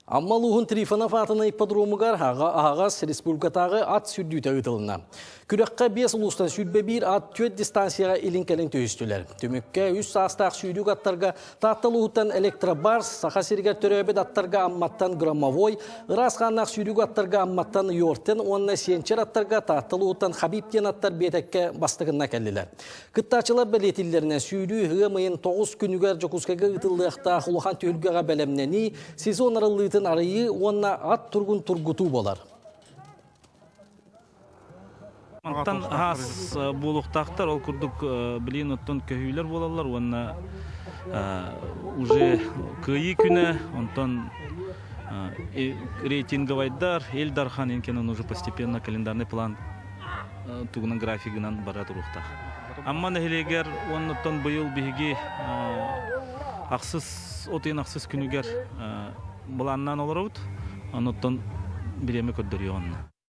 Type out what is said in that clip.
Амма улууһун Трифонов аатынан ипподромугар аһаҕас республикатааҕы ат сүүрдүүтэ ыытылынна. Күрэххэ 5 улуустан 21 ат 4 дистанцияҕа илин-кэлин түһүстүлэр. Түмүккэ 3 саастаах сүүрүүк аттарга Таатта улууһуттан Электробарс, Саха сиригэр төрөөбүт аттарга Амматтан Громовой, ыраас хааннаах сүүрүүк аттарга Амматтан Йортен уонна Сиэнчэр аттарга Таатта улууһуттан Хабиб диэн аттар биэтэккэ бастакынна кэллилэр. Кыттааччылар бэлиэтииллэринэн сүүрүү ыам ыйын 9 күнүгэр Дьокуускайга ыытыллыахтаах улахан түһүлгэҕэ бэлэмнэнии, сезон арыллыытын арыйыы уонна ат тургун тургутуу буолар. Мантан аас буолуохтаахтар, ол курдук билигин оттон көһүүлэр буолаллар уонна уже кыайыы күнэ, онтон рейтинговайдар, Ил Дархан инкенен уже постепенно календарный план тугунан графигынан бара туруохтаах. Амма нэһилиэгэр уоннуттан быйыл биһиги ахсыс от ыйын ахсыс күнүгэр былааннаан олоробут. Онуттан бириэмэ көрдөрүө онно.